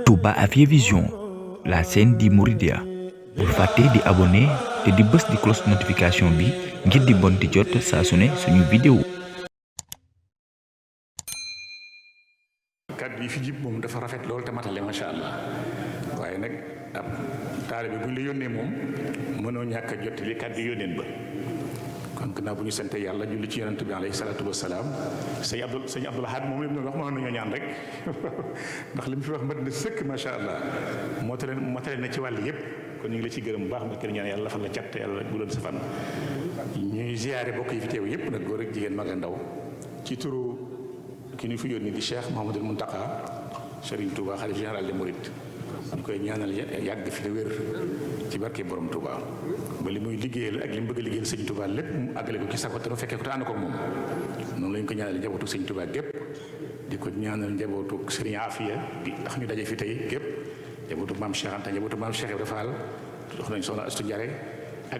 Touba Afia Vision, la chaîne di Mouridia. Bul fàtte di abonné te di bës di cloche notification bi ngir di bon di jot saa su ne suñu vidéo. kàddu yi fi jib moom dafa rafet loolu te matale macha allah waaye nag ab taalibe bu ñu la yónnee moom mënoo ñàkk a jottali kàddu yónneen ba kon gannaaw bu ñu sante yàlla julli ci yonent bi alayhi salaatu wasalaam sëñ Abdul Ahad moom li mu doon wax mënoon nañoo ñaan rek ndax li mu fi wax mat na sëkk macha allah motale na ci wàll yëpp kon ñu ngi la ci gërëm bu baax ma kër ñaan yàlla fan la cat yàlla bu doon sa fan ñuy ziyaare bokk yi fi teew yëpp nag góor ak jigéen mag ak ndaw ci turu ki ñu fi yónni di Cheikh Mouhamadoul Mountakha Serigne Touba xalif général des Mourides ñu koy ñaanal yàgg fi te wér ci barke borom Touba ba li muy liggéeyal ak li mu bëgg a liggéeyal sëñ Touba lépp mu àggale ko ci sax te mu fekkee ko te ànd ko moom noonu lañu ko ñaanal njabootu sëñ Touba gépp di ko ñaanal njabootu Serigne Afia di tax ñu daje fi tey gépp njabootu maam Cheikh Anta njabootu maam Cheikh Ibra Fall dox nañ soxna Astu Njare ak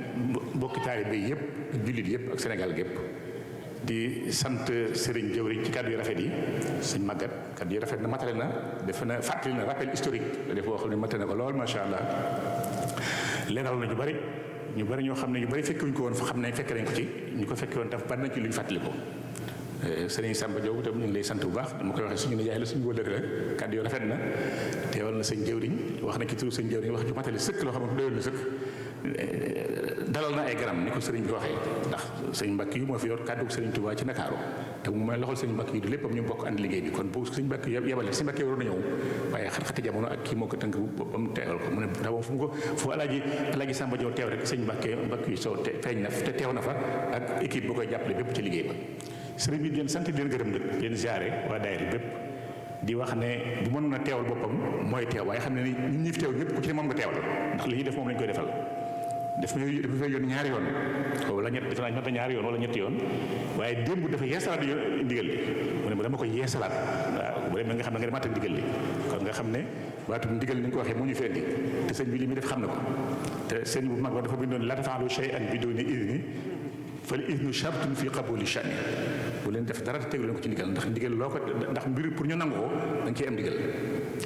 mbokki taalibe yëpp ak jullit yëpp ak Sénégal gépp di sant Serigne Jawriñ ci kàddu yu rafet yi sëñ Magat kàddu yu rafet na matale na def na fàttali na rappel historique la def boo xam ne matale na ko lool macha allah leeral na ñu bari ñoo xam ne ñu bari fekkewuñ ko woon fa xam ne fekk nañ ko ci ñu ko fekke woon daf bari nañ ci lu ñu fàttali ko Serigne Samba Diop tam ñu ngi lay sant bu baax dama koy waxee suñu nijaay la suñu wóllëre la kàddu yu rafet na teewal na sëñ Jawriñ wax na ci turu sëñ Jawriñ wax ju matale sëkk loo xam ne doyoon na sëkk dalal na ay garam ni ko sëriñ bi waxee ndax sëñ Mbàkke yu moo fi yor kàddu sëriñ Touba ci Ndakaaru te mu may loxol sëñ Mbàkke yi du léppam ñu bokk ànd liggéey bi kon bu sëñ Mbàkke yebale sëñ Mbàkke waroon na ñëw waaye xat-xati jamono ak kii moo ko tënk ba mu teewal ko mu ne ndax moom fu alaaji Samba Diop teew rek sëñ Mbàkke yu soo feeñ na te teew na fa ak équipe bu koy jàppale bépp ci liggéey ba sëriñ bi di leen sant di leen gërëm nag leen ziare waa daayira bépp di wax ne bu mënoon a teewal boppam mooy teew waaye xam ne ni ñun ñi fi teew ñëpp ku ci ne moom nga teewal ndax li ñuy def moom lañ koy defal dafa fay yoon ñaari yoon wala ñett dafa naa ñaari yoon wala ñetti yoon waaye démb dafa yeesalaat ndigal li mu ne ma dama ko yeesalaat waaw bu demee nga xam ne nga demaat ak ndigal li kon nga xam ne baatu ndigal li nga ko waxee moo ñu fi indi te sëñ bi li muy def xam na ko te sëñ bu mag ba dafa bindoon laa taf'alu shay'an biduuni idni fal idnu shartun fi qabuli sha'ni bu leen def dara te tegu leen ko ci ndigal ndax ndigal loo ko ndax mbir pour ñu nangoo da nga ciy am ndigal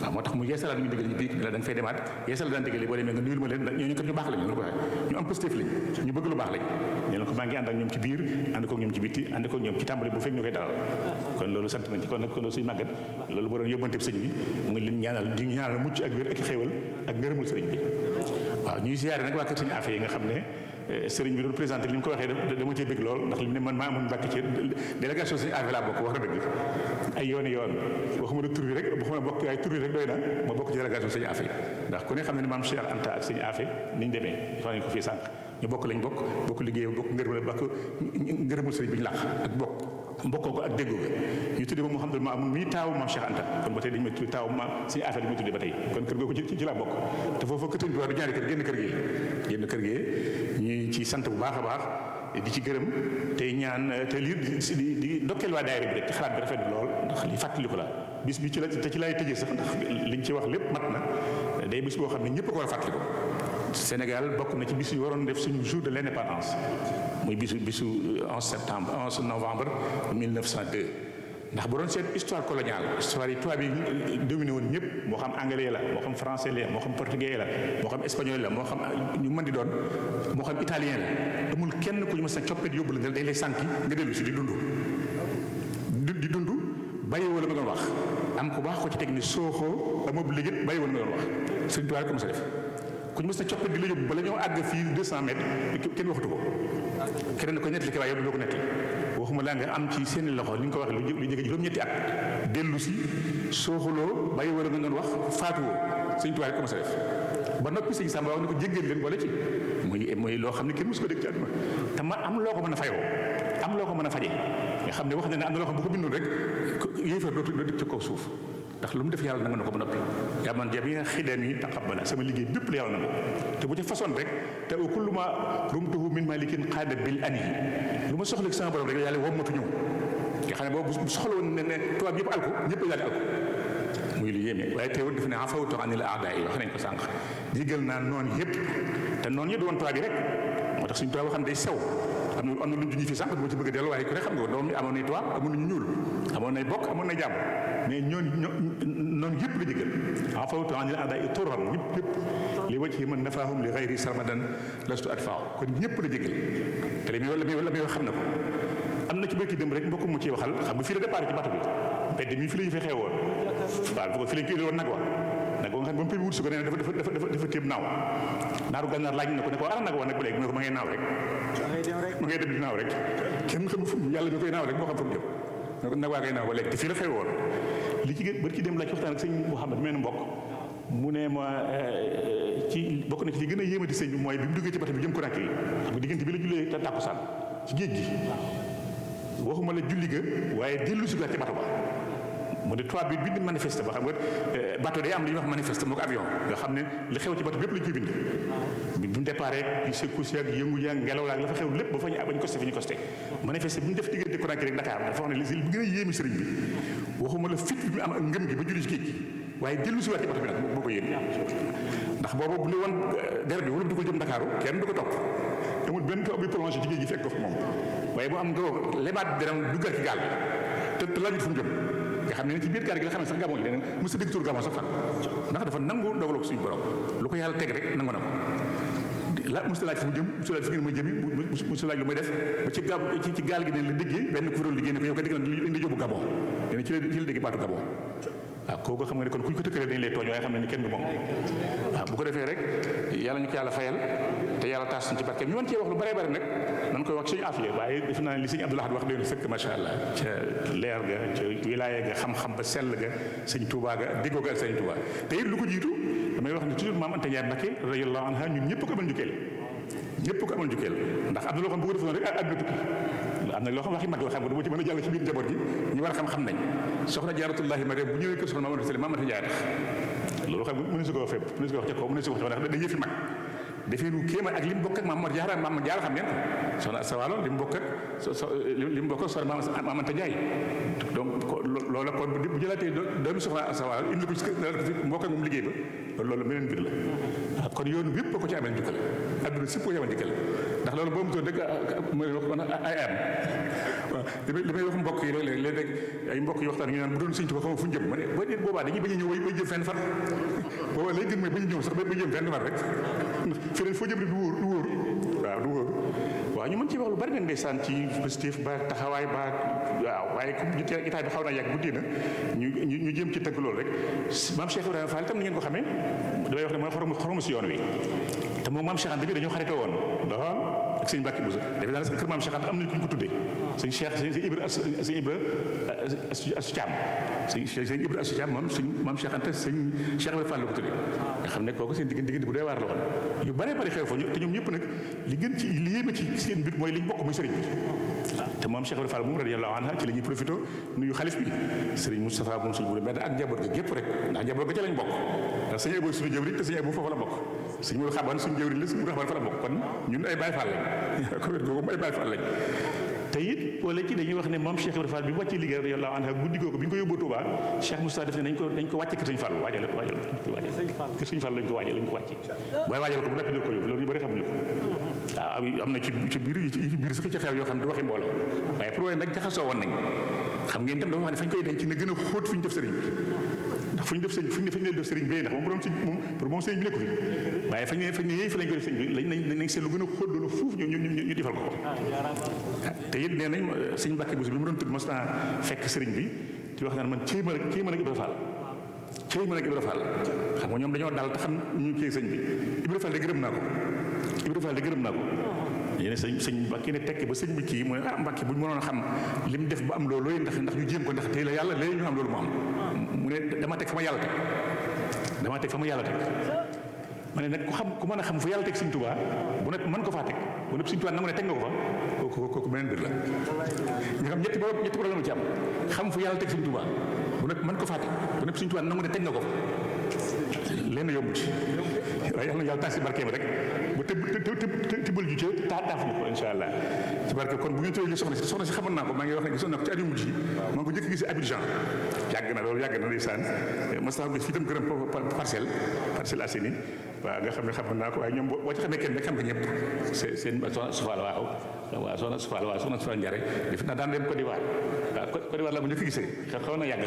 waaw moo tax mu yeesalaat ñu ndigal bi da nga fay demaat yeesal daan ndigal yi boo demee nga nuyul ma leen ñooñu kat ñu baax lañ ñu ko waxee ñu am positif lañ ñu bëgg lu baax lañ ñu leen ko maa ngi ànd ak ñoom ci biir ànd ko ñoom ci bitti ànd ko ñoom ci tàmbali bu fekk ñu koy dalal kon loolu sant nañ ci kon nag kon loolu suñu màggat loolu boo doon yóbbante sëñ bi mu ngi leen ñaanal di ñaanal mucc ak wér ak xéewal ak ngërëmul sëriñ bi waaw ñuy siyaare nag waa kër sëñ Afia yi nga xam ne sëriñ bi doon présenté li mu ko waxee dama cee bëgg lool ndax li mu ne man maa amoon mbàkk ci délégation sëñ Afia laa bokk wax na dëgg ay yoon waxuma ne tur bi rek waxuma ne bokk waaye tur bi rek doy na ma bokk ci délégation sëñ Afia ndax ku ne xam ne ne maam Cheikh Anta ak sëñ Afia ni ñu demee wax nañ ko fii sànq ñu bokk lañ bokk liggéey bokk ngërëmul sëriñ bi ñu làq ak mbokkoo ko ak déggoo ko ñu tuddee moom Mouhamadou Mamoun mii taawu maam Cheikh Anta kon ba tey dañu ma tuddee taawu maam sëñ Afia dañu ma tuddee ba tey kon kër googu ci laa bokk te foofu kër bi war du ñaari kër génn kër gi ñuy ci sant bu baax a baax di ci gërëm tey ñaan te lii di ndokkeel waa daayira bi rek ci xalaat bi rafet lool ndax li fàttali ko la bis bi ci la te ci laay tëjee sax ndax liñ ci wax lépp mat na day bis boo xam ne ñëpp ko war a fàttali ko Sénégal bokk na ci bis yu waroon def suñu jour de l'indépendance muy bisu 11 novembre 1902 ndax bu doon seet histoire coloniale histoire yi tubaab yi dominé woon ñëpp moo xam anglais la moo xam français la moo xam portugais la moo xam espagnol la moo xam ñu mën di doon moo xam italien la amul kenn ku ñu mës a coppet yóbbu la dañ lay sànki nga dellu si di dund bàyyi wala nga doon wax am ku baax ko ci teg ni sooxoo amab liggéey bàyyi wala nga doon wax Sëriñ Tuubaa ko mës a def ku ñu mës a coppet di la yóbbu bala ñoo àgg fii 200 mètres kenn waxatu ko keneen ko nettali waaye yow doo ko nettali waxuma laa nga am ci seen loxo li nga ko waxee lu jege juróom-ñetti at dellu si sooxaloo bàyyi wala nga doon wax faatuwoo Sëñ Tuubaa ko mës a def ba noppi sëñ Samba wax ne ko jéggal leen boole ci muy loo xam ne kenn mës ko dégg ci àdduna te ma am loo ko mën a fayoo am loo ko mën a faje nga xam ne wax na ne am na loo xam bu ko bindoon rek yéefar doo dëkk ci kaw suuf ndax lu mu def yàlla nangu na ko ba noppi yaa man jab yi nga xideen yi taqabbala sama liggéey bépp la yàlla nangu te bu ci façon rek te au kullu ma rumtuhu min malikin qaada bil anihi lu ma soxla sama borom rek yàlla wommatu ñëw nga xam ne boobu soxla woon ne tubaab yëpp alko ñëpp daal di alko muy lu yéeme waaye teewul def ne afawtu anil a'daa yi wax nañ ko sànq jéggal naa noonu yëpp te noonu yëpp doon tubaab yi rek moo tax suñu tubaab xam day sew am na am na lu ñu junj fii sànq dama ci bëgg a dellu waaye ku ne xam nga doom yi amoon nay tubaab amoon nañu ñuul amoon nay bokk amoon nay jàmm mais noonu yëpp la jëgal en fawtu anil a'daa'i turran ñëpp li wajhi man nafaahum li ghayri sarmadan lastu adfa'u kon ñëpp la jëgal te la muy wax xam na ko. am na ci bëkki dem rek mbokk mu ci waxal xam nga fii la départ ci bato bi mbedd mi fi la ñu fi xew woon waaw fi lañ koy woon nag wa nag nga xam ba mu koy wut su ko nee dafa téeb naaw naaru gànnaar laaj na ko ne ko ana nag wa nag ba léegi mu ne ko ma ngay naaw rek ma ngay dem di naaw rek kenn xam fu yàlla mi koy naaw rek moo xam fu mu jëm ne ko nag waa ngay naaw ba léegi te fii la xew woon li ci bari ci dem laaj waxtaan ak sëñ Mouhamed mel mbokk mu ne ma ci bokk na ci li gën a yéemati sëñ bi mooy bi mu duggee ci bato bi jëm ko nakk yi xam nga diggante bi la jullee tàkkusaan ci géej gi waxuma la julli ga waaye dellu si ci bato ba mu ne tubaab bi bind manifeste ba xam nga bato day am li ñuy wax manifeste moo ko avion nga xam ne li xew ci bato bépp lañu koy bind bi mu départ rek secousse ak yëngu yaag ngelaw laag la fa xew lépp ba fa ñu bañ costé fi ñu costé manifeste bi ñu def diggante Conakry rek Dakar dafa wax ne li gën a yéemi sëriñ bi waxuma la fit bi mu am ak ngëm gi ba julli ci géej gi waaye dellu si waat ci bato bi nag moo ko yéen ndax boobu bu ne woon der bi wala du ko jëm Dakaaru kenn du ko topp amul benn taw bi prolongé ci géej gi fekk ko fa moom waaye bu am nga lebaat deram duggal ci gaal bi te laajut fu mu jëm nga xam ne ci biir gaal gi la xam ne sax Gabon gi leneen mos a dégg tur Gabon sax fan ndax dafa nangu dogaloo ko suñu borom lu ko yàlla teg rek nangu na ko la mos a laaj fu mu jëm mos a laaj fi ngeen may jëmi mos a laaj lu may def ba ci gaal gi ne la déggee benn ku doon liggéey ne ko yow ko dégg na indi yóbbu Gabon dina ci la déggee baatu Gabon waaw kooku xam nga ne kon kuñ ko tëkkalee dañ lay tooñ waaye xam ne ni kenn du moom waaw bu ko defee rek yàlla ñu ko yàlla fayal te yàlla taas suñ ci barke ñu mën cee wax lu bare bare nag nan koy wax sëñ Afiya waaye def naa ne li sëñ Abdou Lahad wax doy na sëkk macha allah ca leer ga ca wilaaya ga xam-xam ba sell ga sëñ Touba ga déggoo ga ak sëñ Touba te it lu ko jiitu damay wax ne toujours maam Anta Ndiaye Mbacké radiyallahu anha ñun ñëpp ko amal njukkeel ñëpp ko amal njukkeel ndax am na loo xam bu ko defoon rek àdduna tukki am na loo xam waxi mag la xam nga dama ci mën a jàll ci biir njaboot gi ñu war a xam nañ soxna Jaaratullahi Mariam bu ñëwee kër soxna Mamadou Sall Mamadou Ndiaye tax loolu xam nga mënu su ko wax fépp mënu su ko wax ca kaw mënu su ko wax ndax day yëfi mag defee nu kéema ak li mu bokk ak Mamadou Diarra Mamadou Diarra xam ngeen ko soxna Sawalo li mu bokk ak li mu bokk ak soxna Mamadou Ndiaye donc loolu kon bu jëlaatee doomi soxna Sawalo indi ko ci mbokk ak moom liggéey ba loolu beneen mbir la kon yoonu yëpp ko ci amee njukkal adduna si ko yamal njukkal ndax loolu boo mu toon dëgg ma wax kon ay am waaw li may wax mbokk yi léeg-léeg ay mbokk yi waxtaan ñu naan bu doon Sëñ Tuubaa xam fu ñu jëm ma ne ba boobaa dañuy bañ a ñëw bay jëm fenn far boobaa lay gën mooy bañ ñëw sax ba jëm fenn far rek feneen foo jëm rek du wóor waaw du wóor waaw ñu mën ci wax lu bari nag ndeysaan ci positif ba taxawaay ba waaw waaye comme jotaay bi xaw naa yàgg bu diina ñu jëm ci tënk loolu rek maam Cheikh Ibrahima Fall tam ni ngeen ko xamee damay wax ne mooy xoromu si yoon wi te moom maam Cheikh Anta bi dañoo xaritoo woon lool ak sëñ Mbàkke Buso defe naa kër maam Cheikh Anta am nañu ku ñu ko tuddee sëñ Cheikh sëñ Ibra Asu Caam sëñ Ibra Asu Caam moom sëñ maam Cheikh Anta sëñ Cheikh Ibrahima Fall la ko tuddee nga xam ne kooku seen diggante bu dee waar la woon yu bare bari xew fa te ñoom ñëpp nag li gën ci li yéeme ci seen mbir mooy liñ bokk muy sëriñ bi te moom Cheikh Ibrahima Fall moom radiyallahu anha ci la ñuy profité nuyu xalif bi sëriñ Moustapha moom suñu bu benn ak njaboot ga gépp rek ndax njaboot ga ca lañ bokk ndax sëñ Abo suñu jëwriñ te sëñ Abo foofu la bokk sëñ Mourou Xaban suñu jëwriñ la suñu Xaban fa la bokk kon ñun ay Baay Fall lañ ko wét googu ay Baay Fall lañ te it wala ci dañuy wax ne moom Cheikh Ibrahima Fall bi wàccee liggéey radiyallahu anha guddi googu bi ñu ko yóbboo Touba Cheikh Moustapha def ne dañ ko wàcce kër sëñ Fall waajal kër sëñ Fall lañ ko wàcce waaye waajal ko bu nekk ko yóbbu loolu ñu bëri xamuñu ko waaw am na ci biir sax ci xew yoo xam ne du waxi mbooloo waaye pour waaye nag jaxasoo woon nañ xam ngeen tam dafa wax ne fañ koy denc na gën a xóot fi ñu def sëriñ bi ndax fu ñu def sëriñ fu ñu leen def sëriñ bi ndax moom pour moom sëriñ bi nekku fi waaye fañ ne yéey fa lañ koy def sëriñ bi nañ seet lu gën a xóot loolu fuuf ñu defal ko te it nee nañ sëñ Mbàkke Buso bi mu doon tudd mos naa fekk sëriñ bi di wax naan man céy ma ak Ibra Fall céy ma ak Ibra Fall xam nga ñoom dañoo dal te xam ñu kii sëñ bi Ibra Fall de gërëm naa ko yéen sëñ Mbàkke ne tekki ba sëñ bi kii mu ne Mbàkke bu ñu mënoon a xam li mu def ba am loolu ndax ñu jéem ko ndax tey la yàlla léegi ñu am loolu mu am mu ne dama teg fa ma yàlla teg ma ne nag ku mën a xam fu yàlla teg Sëñ Tuubaa bu nekk mën ko faa teg bu nekk Sëñ Tuubaa nangu ne teg nga ko fa kooku beneen mbir la nga xam ñetti problème ci am xam fu yàlla teg Sëñ Tuubaa bu nekk mën ko faa teg bu nekk Sëñ Tuubaa nangu ne teg nga ko fa leen yomb ci waaye yàlla na yàlla tax si barkeem rek bu tibbal ju ci taaf na ko insha allah ci barke kon bu ngeen tëjee soxna si xamoon naa ko maa ngi wax ne gisoon naa ko ci at yu mujj yi maa ngi ko njëkk gis Abidjan yàgg na ndeysaan mas naa ko gis fii tam këram Parcelles Assainies waaw nga xam ne xamoon naa ko waaye ñoom boo ci xamee kenn rek xam nga ñëpp seen soxna Sufal waaw soxna Sufal waaw soxna Sufal Njare def naa daan dem Côte d'Ivoire waaw Côte d'Ivoire la mu njëkk gisee xaw na yàgg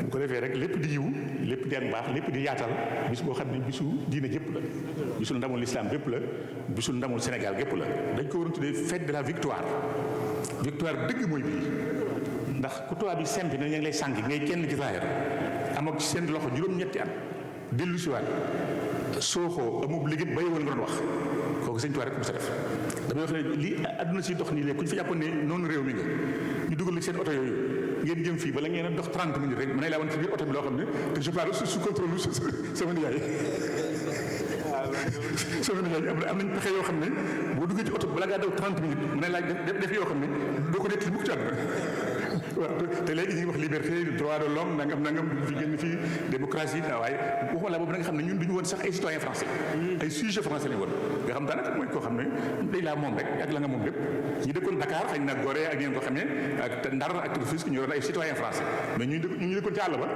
bu ko defee rek lépp di yiw lépp di ak baax lépp di yaatal bis boo xam ne bisu diine jëpp la bisul ndamul l'islam bépp la bisul ndamul Sénégal gépp la dañ ko waroon tuddee fête de la victoire dëgg mooy bii ndax ku tubaab bi sempi na ñu ngi lay sànq ngay kenn ci zaahir am ak ci seen loxo juróom-ñetti at dellu si waat sooxoo amul liggéey bay woon nga doon wax kooku sëñ Tuubaa rek mu sa def damay wax ne lii àdduna si dox nii léegi ku ñu fa jàppoon ne noonu réew mi nga ñu dugal seen oto yooyu ngeen jëm fii bala ngeen a dox 30 minutes rek mën nañ laa wan ci biir oto bi loo xam ne te je parle sous contrôle sama nijaay am nañ pexe yoo xam ne boo duggee ci oto bala ngaa daw 30 minutes mën nañ laa def yoo xam ne doo ko nettali mukk ci àdduna waaw te léegi ñu ngi wax liberté droit de l'homme nangam fi génn fii démocratie waaye waxuma la boobu da nga xam ne ñun duñu woon sax ay citoyen français ay sujet français lañu woon nga xam daanaka mooy koo xam ne day laa moom rek ak la nga moom lépp ñi dëkkoon Dakar xëy na Gorée ak ngeen ko xamee ak Ndar ak Rufisque ñu doon ay citoyen français mais ñu dëkkoon ci àll ba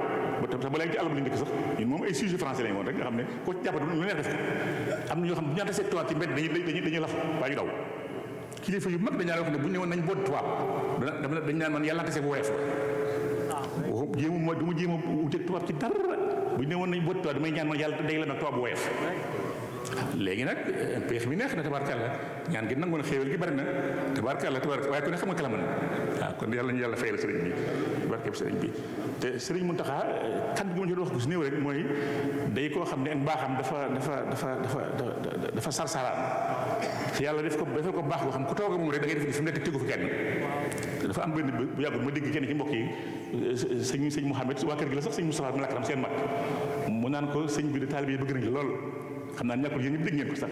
sax ba léegi ci àll ba lañu dëkk sax ñun moom ay sujet français lañu woon rek nga xam ne koo ci jàppatu lu neex def am na ñoo xam ne bu ñu tasee tubaab ci mbedd dañuy laf waa ñu daw kilifa yu mag dañaa wax ne bu ñu ñëwoon nañ boot tubaab dañ naan man yàlla tase bu woyof la jéema du ma jéem a wuteeg tubaab ci dara bu ñu ne woon nañ boot tubaab damay ñaan man yàlla day la na tubaab bu woyof léegi nag peex mi neex na tabaarkalla ñaan gi nangu na xéewal gi bari na tabaarkalla waaye ku ne xam nga kala mën waaw kon yàlla ñu yàlla fayal sëriñ bi barkeb sëriñ bi te sëriñ Muntaxa kaddu gi ma ci doon wax ko si néew rek mooy day koo xam ne ak mbaaxam dafa sarsaraan te yàlla defal ko baax boo xam ku toog moom rek da ngay def ni fi mu nekk tegu fi kenn dafa am benn bu yàggul ma dégg kenn ci mbokk yi sëñ Mouhamed waa kër gi la sax sëñ Moustapha mi lakkaram seen mag mu naan ko sëñ bi de taalibe yi bëgg nañ lool xam naa ñàkkul yéen ñëpp dégg ngeen ko sax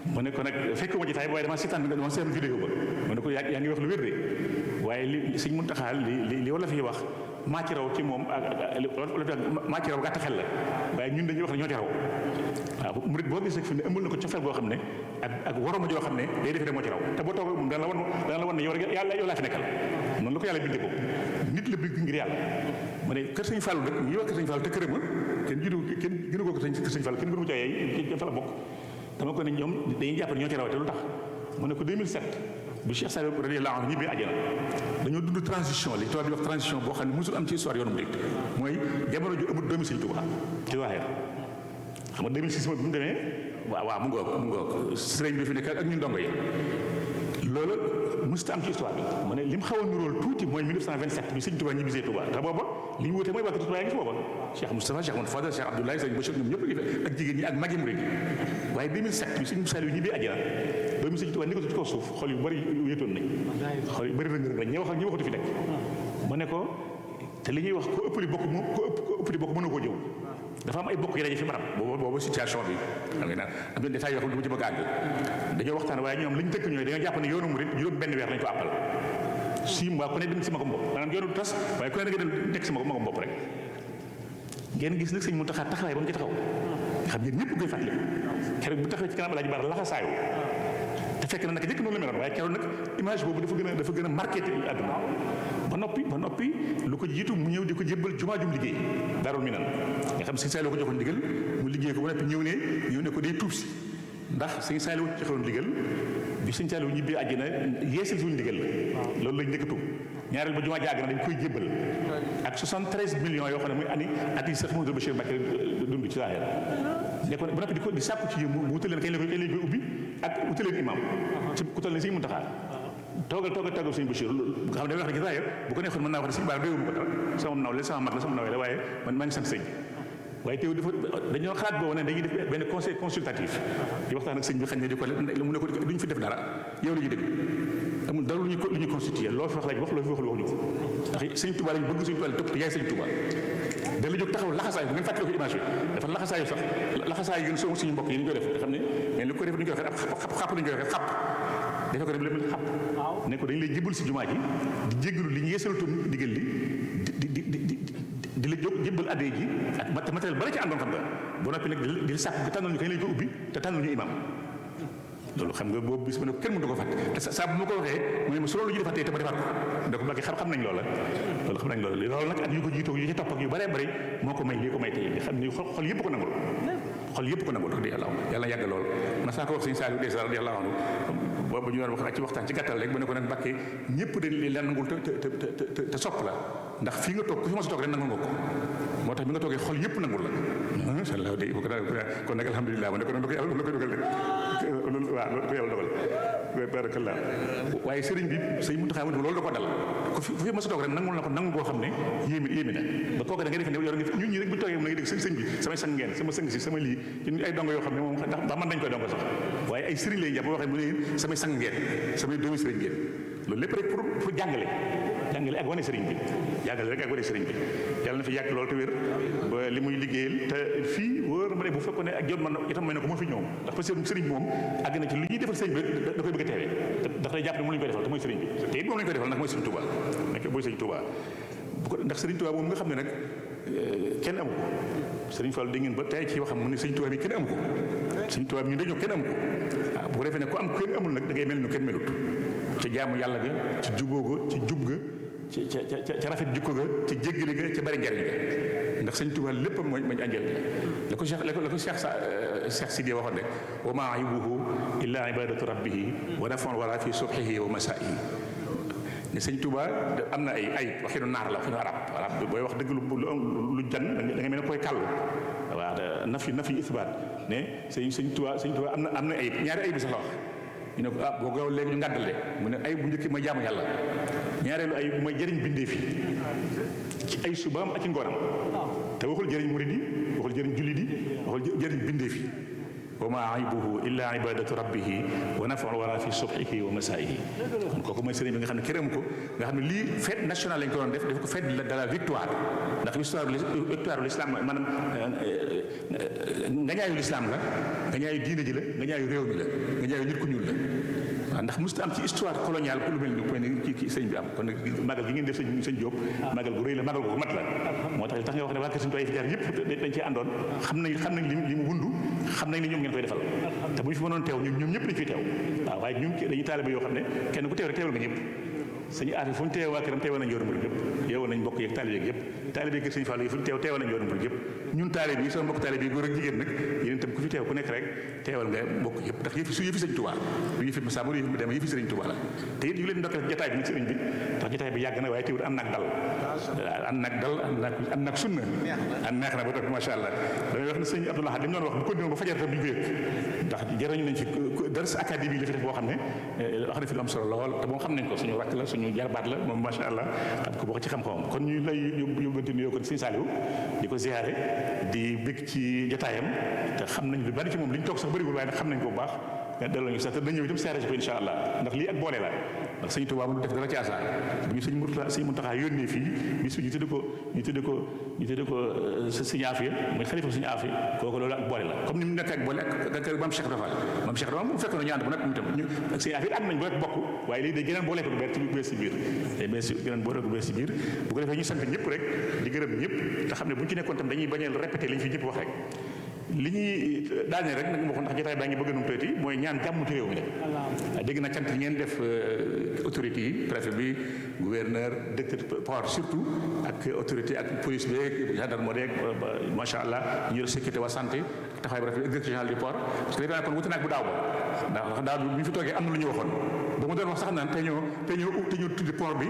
mu ne ko nag fekk ma ci taay waaye dama seetaan bi nga dama seen vidéo ba mu ne ko yaa ngi wax lu wér de waaye li sëñ Muntaxa li wala fi wax maa ci raw ci moom maa ci raw gàtt xel la waaye ñun dañuy wax ne ñoo ci raw waaw murit boo gis rek fi ne ëmbal na ko cofeel boo xam ne ak waroma joo xam ne day defe de moo ci raw te boo toog moom dana la wan ne yow rek yàlla yow laa fi nekkal noonu la ko yàlla bindee ko nit la bëgg ngir yàlla mu ne kër sëñ Fallou nag ñi wax kër sëñ Fallou te kërëma kenn gënu ko kër sëñ Fallou kenn gënu ko jaayee fa la bokk dama ko ne ñoom dañuy jàpp ne ñoo ci raw te lu tax mu ne ko 2007 bi Cheikh Saliou radiyallahu anhu ñibbi àjjana dañoo dund transition li tubaab di wax transition boo xam ne mosul am ci histoire yoonu murid mooy jamono ju amul doomi Sëñ Tuubaa ci waaxeer xam nga 2006 bi mu demee waaw mu ngoog sëriñ bi fi nekk ak ñun ndongo yi loolu mosut am ci histoire bi mu ne li mu xaw a niróol tuuti mooy 1927 bi Sëñ Tuubaa ñibbisee Tuubaa te booba li ñu wutee mooy wàkk Tuubaa yaa ngi fi booba Cheikh Moustapha Cheikh Amadou Fadal Cheikh Abdoulaye Sëñ Bachir ñoom ñëpp ak jigéen ñi ak magi murid waaye 2007 bi Sëñ Saliou ñibbi àjjana doomi Sëñ Tuubaa ni ko ci kaw suuf xol yu bëri wéetoon nañ xol yu bëri rëng nañ ñi waxatu fi nekk mu ne ko te li ñuy wax ko ëpp li bokk mënoo koo jëw dafa am ay bokk yi daje fi barab boobu situation bi xam nga naan am na détails yoo xam ne du ma ci bëgg a àgg dañoo waxtaan waaye ñoom li ñu tëkk ñooy dañoo jàpp ne yoonu murid juróom benn weer lañ ko àppal 6 mois ku ne dem si magam bopp maanaam yoonu tas waaye ku ne da nga dem nekk si magam bopp rek ngeen gis nag Sëñ Muntaxa taxawaay ba mu ci taxaw nga xam yéen ñëpp koy fàttali keroog bu taxawee ci kanam Alaaji Bara laxasaayu te fekk na nag jëkk noonu la meloon waaye keroog nag image boobu dafa gën a marqué te àdduna ba noppi lu ko jiitu mu ñëw di ko jébbal jumaa jum liggéey Daarul Minan nga xam Sëñ Saliou ko joxoon ndigal mu liggéey ko ba noppi ñëw ne ko day tuub si ndax Sëñ Saliou joxoon ndigal bi Sëñ Saliou ñibbee àjjana yeesal suñu ndigal la loolu lañ njëkk a tuub ñaareel ba jumaa jàgg na dañ koy jébbal ak 73 millions yoo xam ne muy at yi sax Mouhamadou Bachir Mbacké dund ci zaahir ne ko ba noppi di sàkku ci yéen mu wutal leen kañ la koy ubbi ak wutal leen imam ci ku toll ne Sëñ Muntaxa toogal Sëñ Bachir nga xam ne wax ne ci zaahir bu ko neexoon mën naa wax ne Sëñ Bara doyuma ko dara sama nawle sama mag la sama nawle la waaye man maa ngi sant sëñ waaye teew dañoo xalaat boobu ne dañuy def benn conseil consultatif di waxtaan ak sëñ bi xañ ne di ko mu ne ko duñ fi def dara yow la ñuy dégg amul dara lu ñu constitué loo fi wax lañ wax loo fi waxul waxuñu ko ndax Sëñ Tuubaa lañ bëgg Sëñ Tuubaa topp yaay Sëñ Tuubaa da la jóg taxaw laxasaayu bu ngeen fàttali ko image bi dafa laxasaayu sax laxasaayu gën soo suñu mbokk yi ñu koy def te xam ne mais li ko def duñu koy waxee xap lañu koy waxee xap dafa ko def lépp xap ne ko dañ lay jébal si jumaa ji di jéggalu li ñu yeesalatu digal li di la jóg jébbal addee ji ak matériel bala ci àndoon xam nga ba noppi nag di la sàkk nga tànnal ñu kañ lañ ko ubbi te tànnal ñu imam loolu xam nga boobu bis ma ne ko kenn mënu ko fàtte te saa bu ma ko waxee mu ne ma su loolu ñu defatee te ma defaat ko donc Mbàkke xam nañ loola xam nañ loola loolu nag ak yu ko jiitoo yu ci topp ak yu bëree bëri moo ko may lii ko may tey nga xam ni xol yëpp ko nangul xol yëpp ko nangul wax dëgg yàlla yàgg lool ma saa ko wax sëñ Saliou Dessa radiyallahu anhu boobu ñu doon wax ci waxtaan ci gàttal rek bu ne ko nag Mbàkke ñëpp dañ leen nangul te sopp la ndax fii nga toog ku fi ma sa toog rek nangul nga ko moo tax bi nga toogee xol yëpp nangul la inshallah day kon nag alhamdulilah ma ne ko nag yàlla la koy dugal rek loolu waaw loolu ko yàlla dogal barakallah waaye sëriñ bi sëñ Muntaxa loolu da ko dal ku fi ma sa toog rek nangul na ko nangu koo xam ne yéemi na ba kooku da ngay defe ne yow ñun ñi rek bu toogee mu nga dégg sëñ bi samay sang ngeen sama sëng si sama lii ñun ay dongo yoo xam ne moom ndax man dañ koy dongo sax waaye ay sëriñ lay jàpp boo waxee mu ne samay sang ngeen samay doomi sëriñ ngeen loolu lépp rek pour jàngale ak wane sëriñ bi jàngale rek ak wane sëriñ bi yàlla na fi yàgg loolu te wér ba li muy liggéeyal te fii wóor ma ne bu fekkoon ne ak jot man itam may na ko moo fi ñëw ndax parce que sëriñ bi moom àgg na ci lu ñuy defal sëriñ bi da koy bëgg a teewee ndax day jàpp ne moom la ñu koy defal te mooy sëriñ bi te it moom la ñu koy defal ndax mooy sëriñ Touba nekk mooy sëriñ Touba bu ko ndax sëriñ Touba moom nga xam ne nag kenn amu ko sëriñ Fall dégg ngeen ba tey ci waxam mu ne sëriñ Touba bi kenn amu ko sëriñ Touba bi ñun dañoo kenn amu ko waaw bu ko defee ne ku am kenn amul nag da ngay mel ni kenn melut ci jaamu yàlla ga ci juboo ga ci jub ga ca rafet jikko ga ca jéggale ga ca bari njariñ ga ndax sëñ Tuubaa lépp mooy anjel la ko Cheikh Sidiya waxoon rek wa maa aybuhu illa ibadatu rabbihi wa nafon wara fi subhihi wa masaa'ihi ne sëñ Tuubaa am na ay waxinu naar la waxinu arab booy wax dëgg lu jan da nga mel ne koy kàllu waaw nafi isbaat ne sëñ Tuubaa am na ay ñaari ay bi sax la wax ñu ne ko boo gaaw léegi ñu ngàddal de mu ne ay bu njëkk mooy jaamu yàlla ñaareelu ay bu may jëriñ bindee fi ci ay subaam ak ci ngooram te waxul jëriñ murid yi waxul jëriñ jullit yi waxul jëriñ bindee fi wa maa aybuhu illa ibadatu rabbihi wa naf'u wara fi subhihi wa masaa'ihi kon kooku mooy sëriñ bi nga xam ne këram ko nga xam ne lii fête nationale lañ ko doon def ko fête de la victoire ndax victoire l'islam maanaam nga ñaayu l'islam la nga ñaayu diine ji la nga ñaayu réew mi la nga ñaayu nit ku ñuul la waaw ndax mosut am ci histoire coloniale ku lu mel ni point ci sëñ bi am kon nag magal gi ngeen def sëñ Diop magal gu rëy la magal gu mat la moo tax nga wax ne waa kër sëñ Tuubaa yi fi jaar yëpp dañ cee àndoon xam nañ li mu wundu xam nañ ne ñoom ngeen koy defal te bu ñu fi mënoon teew ñoom ñëpp dañ fiy teew waaw waaye ñun dañuy taalibe yoo xam ne kenn ku teew rek teewal nga ñëpp sëñ Afi fu ñu teew waa këram teewal nañ yoonu murid yëpp yeewal nañ mbokk yeeg taalibe yeeg yëpp taalibe kër sëñ Fallu yi fu ñu teewal nañ yoonu murid yëpp ñun taalibe yi sama mbokk taalibe yi góor ak jigéen nag yéen itam ku fi teew ku nekk rek teewal nga mbokk yëpp ndax yëfi sëñ Tuubaa du yëfi Masamba du yëfi mu dem yëfi sëriñ Tuubaa la te it yu leen ndokkee jotaay bi nag sëriñ bi ndax jotaay bi yàgg na waaye teewul ànd nag sunna ànd neex na ba toog macha allah damay wax ne sëñ Abdou Lahad li mu doon wax bu continué ba fajar tam duñ ko yëg ndax jëriñu nañ fi dars académie la fi def boo xam ne wax na fi lu am solo lool te moom xam nañ ko suñu rakk la suñu jarbaat la moom macha allah xam ko bokk ci xam-xamam kon ñu lay yóbbante nuyoo ko sëñ Saliou di ko ziyaare di bëgg ci jotaayam te xam nañ lu bari ci moom li ñu toog sax bëriwul waaye nag xam nañ ko bu baax nga delloo ñu sax te dañ ñëw itam siyaare ko insha allah ndax lii ak boole la ndax sëñ Tuubaa mu def dara ci asaar bu ñu sëñ Muntaxa yónnee fii bis bi ñu tudde ko sëñ Afiya muy xalifa sëñ Afiya kooku loolu ak boole la comme ni mu nekk ak boole ak maam Cheikh Rafal maam Cheikh Rafal mu fekkoon ñu ànd bu nag mu itam ñu ak sëñ Afiya ànd nañ bu rek bokk waaye léegi day gëneen boole ko bees ci biir day gëneen boole ko bees ci biir bu ko defee ñu sant ñëpp rek di gërëm ñëpp te xam ne bu ñu ci nekkoon tam dañuy bañeel répété li ñu fi ñëpp wax rek li ñuy daane rek nag ma ko ndax jotaay baa ngi bëgg num toyti mooy ñaan jàmm ci réew mi rek dégg na cant yi ngeen def autorité yi préfet bi gouverneur directeur port surtout ak autorité ak police bi gendarmerie macha allah ñu yor sécurité wa santé taxawaay bu rafet directeur général du port parce que defe naa kon wuute naag bu daaw ba ndax daaw bi ñu fi toogee am na lu ñu waxoon ba ma doon wax sax naan te ñoo tuddi port bi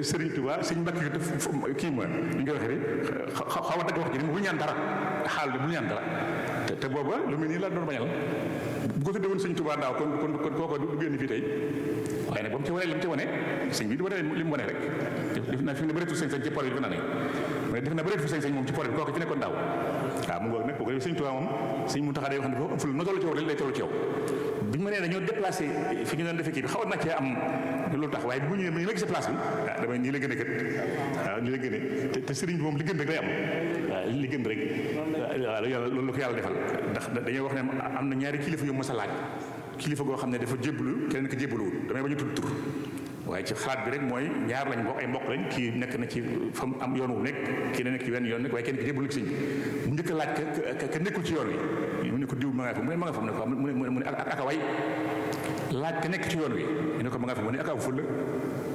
Serigne Touba sëñ Mbàkke kii ma li nga waxee xaw a dagg wax ji ni mu ñaan dara xaal bi bu ñaan dara te booba lu mel nii la doon bañal bu ko tuddee woon sëñ Touba daaw kon kooko du génn fii tey waaye nag ba mu ci wane li mu ci wane sëñ bi du wane li mu wane rek def naa fi mu ne bëreetul sañ-sañ ci port bi dafa naa ne mais def naa bëreetul sañ-sañ moom ci port bi kooku ci nekkoon daaw waaw mu ngoog nag boo ko defee sëñ Touba moom sëñ Muntaxa day wax ne foofu na toll ci yow lay toll ci yow bi ñu ma nee dañoo déplacé fi ñu doon defee kii bi xawoon na cee am loolu tax waaye bu ñu ma gisee place bi damay nii la gën a kët waaw nii la gën a te sëriñ bi moom li gën rek day am waaw li gën rek waaw loolu la ko yàlla defal ndax dañoo wax ne am na ñaari kilifa yu mos a laaj kilifa goo xam ne dafa jébbalu keneen ko jébbaluwul damay ba ñu tudd tur waaye ci xalaat bi rek mooy ñaar lañ bokk ay mbokk lañ kii nekk na ci fa mu am yoon wu nekk kii nekk ci wenn yoon nekk waaye kenn ki jébbalu ci sëñ bi mu njëkk a laaj ka nekkul ci yoon wi mu ne ko diw ma nga fa mu ne ma nga fa mu ne ak a way laaj ka nekk ci yoon wi ñu ne ko ma nga fa mu ne ak aw fulla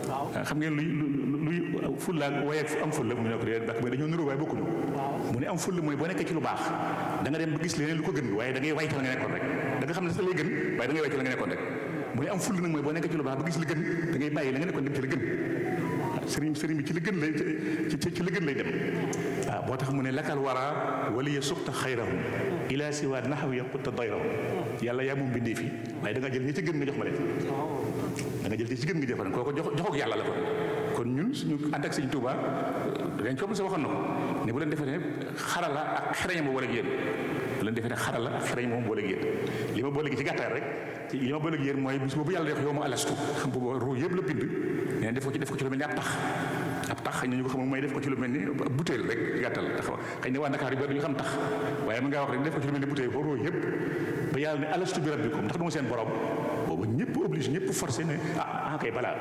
waaw xam ngeen luy fulla ak waaye ak am fulla mu ne ko dee bàkk mais dañoo nuroo waaye bokkuñu mu ne am fulla mooy boo nekkee ci lu baax da nga dem ba gis leneen lu ko gën waaye da ngay way ci la nga nekkoon rek da nga xam ne sa lay gën waaye da ngay way ci la nga nekkoon rek mu ne am fulla nag mooy boo nekkee ci lu baax ba gis la gën da ngay bàyyi la nga nekkoon dem ci la gën sëriñ bi ci la gën lay ci la gën lay dem waaw boo tax mu ne lakal wara waliya suqta xayrahum ila siwa naxaw yaqutta dayrahum yàlla yaa moom bindee fi waaye da nga jël ñi ci gën nga jox ma leen da nga jël ñi ci gën nga jox ma leen kooku joxook yàlla la kon ñun suñu ànd ak sëñ Touba dañ ko sa waxoon na ko ne bu leen defee ne xarala ak xereñ ma boole ak yéen bu leen defee ne xarala ak xereñ moom boole ak yéen li ma boole gi ci gàttal rek li ma boole ak yéen mooy bis boobu yàlla def yow ma alastu xam boobu ruu yëpp la bind nee def ko ci lu mel ni ab tax xëy na ñu ko xamul mooy def ko ci lu mel ni butéel rek gàttal tax xëy na waa Dakar yu bari ñu xam tax waaye mën ngaa wax rek def ko ci lu mel ni butéel foo ruu yëpp ba yàlla ne alastu bi rabbikum ndax duma seen borom boobu ñëpp obligé ñëpp forcé ne kay balaa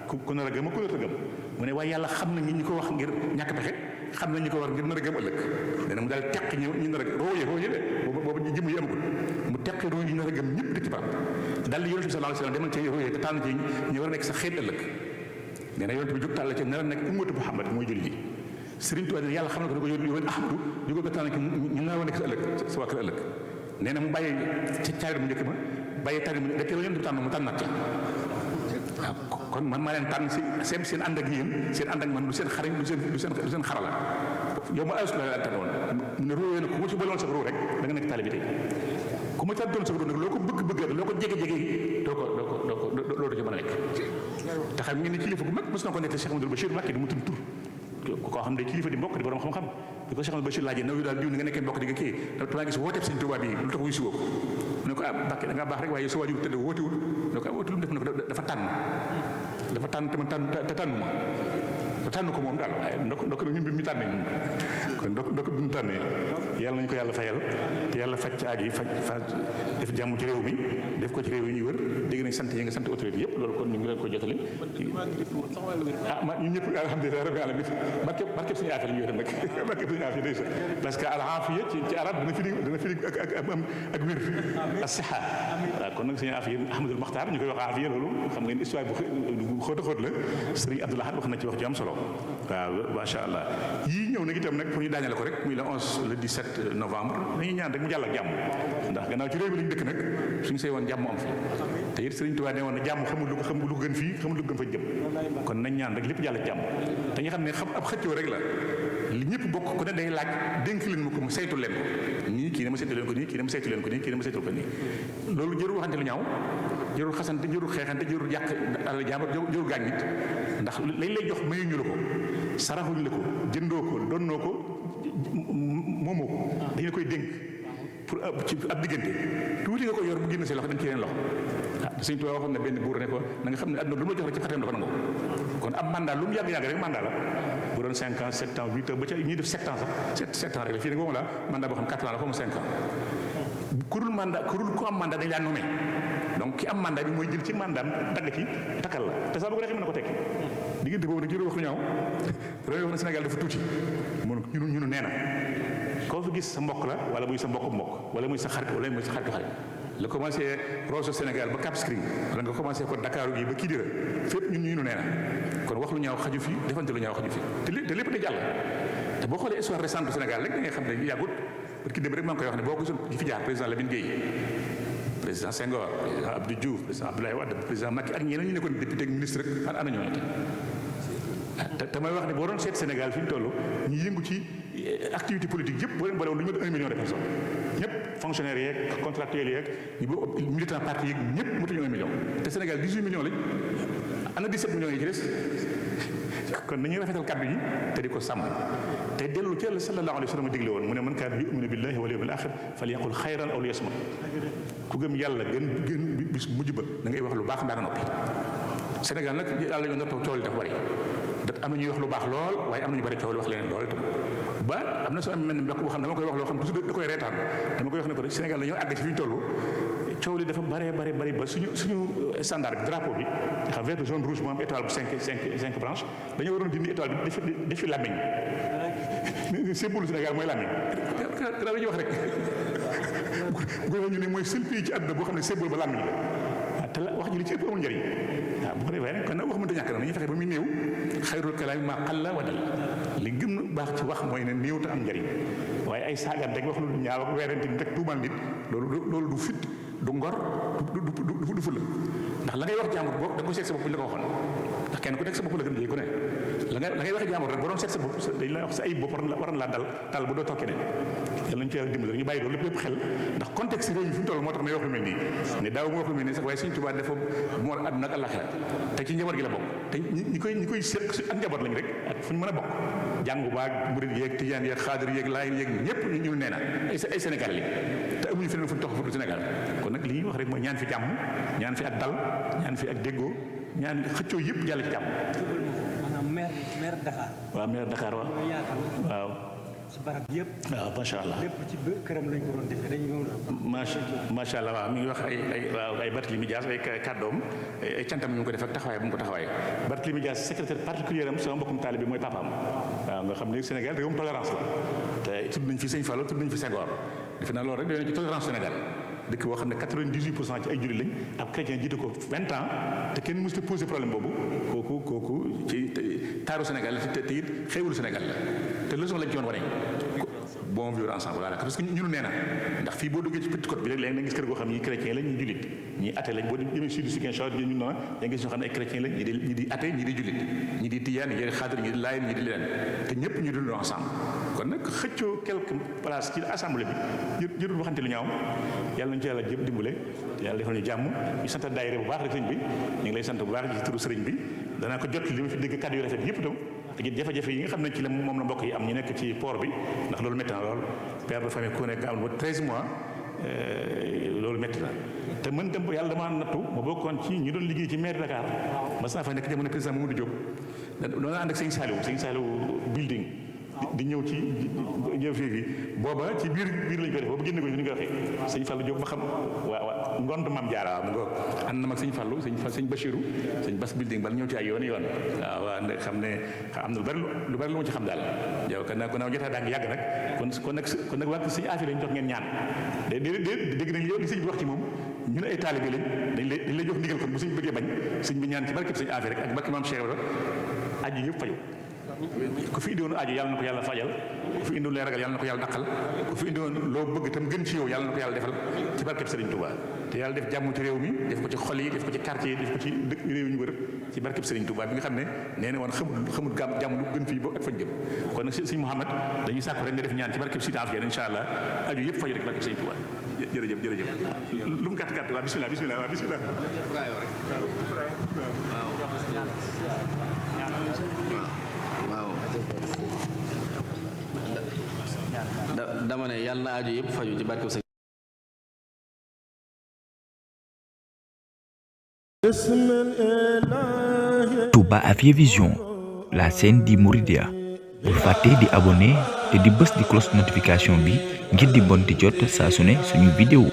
ku nar a gëm ku nar a gëm mu ne waaye yàlla xam na ñi ko wax ngir ñàkk pexe xam na ñi ko war ngir nar a gëm ëllëg dana mu daal teq ñu nar a rooye de boobu jëmm yi amagul mu teq rooye yi nar a gëm ñëpp di ci barab daal di yonent bi sallallahu alayhi wasallam demal ci rooye te tànn ci ñu war a nekk sa xeet ëllëg nee na yonent bi jóg tàll ci nar a nekk ummatu Muhammad mooy julli ji Sëriñ Tuubaa yàlla xam na ko ne ko yóbbu Ahmadu jógal ko tànn ci ñu nar a nekk sa ëllëg sa waa kër ëllëg nee na mu bàyyi ca caari mu njëkk ma bàyyi tari mu rek yonent bi tànn mu tànnaat ca waaw kon man maa leen tànn si seen ànd ak yéen seen ànd ak man du seen xariñ du seen xarala yow ma ayus la tànn woon mu ne róowee na ku ma ci boloon sa roo rek da nga nekk taalibe tey ku ma tànn doon sa roo nag loo ko bëgg loo ko jege doo ci mën a nekk te xam ngeen ne kilifa gu mag mos na ko nekk Cheikh Amadou Bachir Mbacké di mu tudd tur koo xam ne kilifa di mbokk di borom xam-xam bi ko Cheikh Amadou Bachir laajee naw yu daal diw ni nga nekkee mbokk di nga kii damaa gis wooteeb Sëñ Tuubaa bi lu tax wuy si woo ko mu ne ko Mbacké da ngaa baax rek waaye sa waajur tëdd wootewul mu ne ko woote lu mu def ne ko dafa tànn te tànn ko moom daal waaye ndokk ñun bi mu tànnee ñun kon ndokk bi mu tànnee yàlla nañu ko yàlla fayal te yàlla faj ci aaj yi faj def jàmm ci réew mi def ko ci réew yi ñuy wër dégg nañ sant yi nga sant autorité yëpp loolu kon ñu ngi leen ko jotali ñun ñëpp alhamdulilah rabbil alamin barkeb suñu affaire ñu yor nag barkeb suñu affaire day sa parce que al aafiya ci arab dana firi ak wér as-siha waaw kon nag suñu affaire Ahmadul Maxtaar ñu koy wax aafiya loolu xam ngeen histoire bu xóot a xóot la Sëriñ Abdou Lahad wax na ci wax ju am solo waaw macha allah yii ñëw nag itam nag pour ñu daaneel ko rek muy le 11 le 17 novembre dañuy ñaan rek mu jàll ak jàmm ndax gannaaw ci réew mi lañu dëkk nag suñu sey woon jàmm am fi te it Sëriñ Tuubaa ne woon na jàmm xamul lu ko gën fii xamul lu ko gën fa jëm kon nañ ñaan rek lépp jàll ak jàmm te ñu xam ne ab xëccoo rek la li ñëpp bokk ku ne day laaj dénk leen ma ko mu saytu leen ko nii kii dama saytu leen ko nii kii dama saytu leen ko nii kii dama saytu ko nii loolu jërul waxante lu ñaaw jërul xasante jërul xeexante jërul yàq alal jàmbur jërul gaañ nit ndax lañ lay jox mayuñu la ko saraxuñu la ko jëndoo ko donnoo ko moomoo ko dañu koy dénk pour ci ab diggante tuuti nga ko yor bu génn say loxo dañ ci yeneen loxo Sëñ Tuubaa waxoon na benn buur ne ko na nga xam ne àdduna lu ma jox rek ci xatam la ko nangoo kon ab mandat lu mu yàgg-yàgg rek mandat la bu doon 5 ans 7 ans 8 ans ba ca ñuy def 7 ans sax 7 ans rek la fii nag moom la mandat boo xam 4 ans la foofu 5 ans ku am mandat dañ laa nommé donc ki am mandat bi mooy jël ci mandat dagg ci takkal la te sax bu ko defee mën na ko tekki diggante boobu nag jërë wax lu ñaaw réew wax na Sénégal dafa tuuti mun ñu nee na koo fi gis sa mbokk la wala muy sa mbokk wala muy sa xarit wala muy sa xaritu xarit la commencé Rosso Sénégal ba Cap Skirring wala nga commencé ko Dakar gi ba Kidira fépp ñun ñu nee na kon wax lu ñaaw xaju fi defante lu ñaaw xaju fi te lépp day jàll te boo xoolee histoire récente du Sénégal rek da ngay xam ne yàggut parce que dem rek maa ngi koy wax ne boo ko gisoon fi jaar président Lamine Gueye président Senghor président Abdou Diouf président Abdoulaye Wade président Macky ak ñeneen ñu nekkoon député ak ministre rek ana ñooñu te may wax ne boo doon seet Sénégal fi ñu toll ñu yëngu ci activité politique yëpp boo leen boole woon lu ñu 1 million de personnes ñëpp fonctionnaires yeeg contractuels yeeg ñu militant parti yeeg ñëpp motuñu 1 million te Sénégal 18 millions lañ ana 17 millions yi ci des kon nañuy rafetal kàddu yi te di ko sàmm te dellu ci Yàlla sallallahu alayhi wa sallam digle woon mu ne man kaana yu'minu billahi wal yawmil aaxir falyaqul xayran aw liyasmut ku gëm yàlla gën bis mujj ba da ngay wax lu baax mbaa nga noppi Sénégal nag yàlla yoon na coow li dafa bari am na ñuy wax lu baax lool waaye am na ñu bari coow li wax leneen lool itam ba am na soo am mel ni mbokk boo xam ne dama koy wax loo xam toujours da koy reetaan dama koy wax ne ko rek Sénégal dañoo àgg ci fi ñu toll coow li dafa bari ba suñu standard bi drapeau bi xam vert jaune rouge moo am étoile bu cinq branches dañoo waroon dindi étoile bi def fi làmmiñ symbole Sénégal mooy làmmiñ dara la ñuy wax rek bu ko ñu ne mooy seul pays ci àdduna boo xam ne symbole ba làmmiñ la te la wax ji li ci ëpp amul njëriñ waaw bu ko defee nag kon nag wax mënta ñàkk na nañu fexe ba muy néew xayrul kalaami maa qalla wa dalla li gën a baax ci wax mooy ne néew te am njëriñ waaye ay saagaan rek wax lu ñaaw ak weerante nit rek tuumal nit loolu du fit du ngor du fulla ndax la ngay wax jàmbur boobu da nga ko seet sa bopp bu ñu la ko waxoon ndax kenn ku nekk sa bopp la gën a jëy ku ne la ngay wax jàmbur rek boo doon seet sa bopp dañ la wax sa ayib bopp war na laa dal bu doo toog keneen yàlla nañu ci yàlla dimbali rek ñu bàyyi loolu lépp xel ndax contexte réew mi fi mu toll moo tax may wax lu mel nii ne daaw mu wax lu mel nii sax waaye Sëñ Tuubaa dafa moo àdduna ak àllaxira te ci njaboot gi la bokk te ñi koy seq ak njaboot lañ rek ak fu ñu mën a bokk jàngu baag murid yeeg tijaan yeeg xaadir yeeg laayeen yeeg ñëpp ñu nee na ay Sénégal li te amuñu feneen fu ñu tox fu Sénégal kon nag li ñuy wax rek mooy ñaan fi jàmm ñaan fi ak dal ñaan fi ak déggoo ñaan xëccoo yëpp jàll ci jàmm. maanaam maire Dakar. waaw maire Dakar waaw. waaw. ci barab yëpp. waaw macha allah lépp ci këram lañ ko doon defee dañu macha allah waaw mi ngi wax ay Barthélémy Dias ay kàddoom ay cantam ñu ngi ko def ak taxawaay bu mu ko taxawaay Barthélémy Dias secrétaire particulier am sama mbokkum taalibe bi mooy papaam waaw nga xam ne Sénégal réewum tolérance la te tudd nañ fi Sëñ Fallu tudd nañ fi Senghor defe naa loolu rek doy na ci tolérance Sénégal dëkk boo xam ne 98% ci ay jullit lañ ab chrétien jiite ko 20 ans te kenn mësut a posé problème boobu kooku ci taaru Sénégal la te it xéewalu Sénégal la te leçon lañ ci woon wane bon vivre ensemble voilà parce que ñunu nee na ndax fii boo duggee ci Petite Côte bi rek léegi da nga gis kër goo xam ne ñi chrétien lañ ñi jullit ñi athée lañ boo demee sud Ziguinchor ñun noonu da nga gis ñoo xam ne ay chrétien lañ ñi di athée ñi di jullit ñi di tijaan ñi di xaadir ñi di laayeen ñi di leneen te ñëpp ñu dund ensemble kon nag xëccoo quelque place ci assemblée bi jërul waxante lu ñaaw yàlla nañu ci yàlla jëpp dimbale yàlla defal ñu jàmm ñu sant daayira bu baax rek sëriñ bi ñu ngi lay sant bu baax ci turu sëriñ bi danaa ko jot li ma fi dégg kàddu yu rafet yëpp itam te it jafe-jafe yi nga xam ne ci la moom la mbokk yi am ñu nekk ci port bi ndax loolu métti na lool père de famille ku nekk nga am ba 13 mois loolu métti na te mën dem yàlla damaa nattu ma bokkoon ci ñi doon liggéey ci maire Dakar mas naa fa nekk jamono président Mamadou Diop doon ànd ak sëñ Saliou building di ñëw ci ñëw fii booba ci biir lañ koy def booba génne ko ni nga waxee sëñ Fallou Diop ma xam waaw ngont Maam Jaara waaw mu ngo ànd na mag sëñ Fallou sëñ Bachirou sëñ Bass building bala ñëw ci ay yoon waaw xam ne am na lu bari lu ma ci xam daal yow kon nag jotaay daa ngi yàgg nag kon nag wàgg sëñ affaire lañ jox ngeen ñaan dégg nañ yow li sëñ bi wax ci moom ñu ne ay taalibe lañ dañ lay jox ndigal kon bu sëñ bëggee bañ sëñ bi ñaan ci barkeb sëñ affaire rek ak barke maam Cheikh aju yëpp faju ku fi indiwoon aajo yàlla na ko yàlla fajal ku fi indiwoon lay ragal yàlla na ko yàlla daqal ku fi indiwoon loo bëgg tam gën ci yow yàlla na ko yàlla defal ci barkeb Serigne Touba te yàlla def jàmm ci réew mi def ko ci xol yi def ko ci quartier yi def ko ci dëkk réew yi ñu wër ci barkeb Serigne Touba bi nga xam ne nee na woon xamul jàmm lu gën fii ba ak fañ jëm kon nag Serigne Mouhamed dañuy sàkku rek nga def ñaan ci barkeb Sidi Afia incha allah aajo yëpp faju rek barkeb Serigne Touba jërëjëf lu mu gàtt waa bismillah waaw dama ne yàlla na aju yëpp faju ci barke sa Touba Afia Vision, la chaîne di Mouridia. Bul fàtte di abonné te di bës di cloche notification bi ngir di bon di jot saa su ne suñu vidéo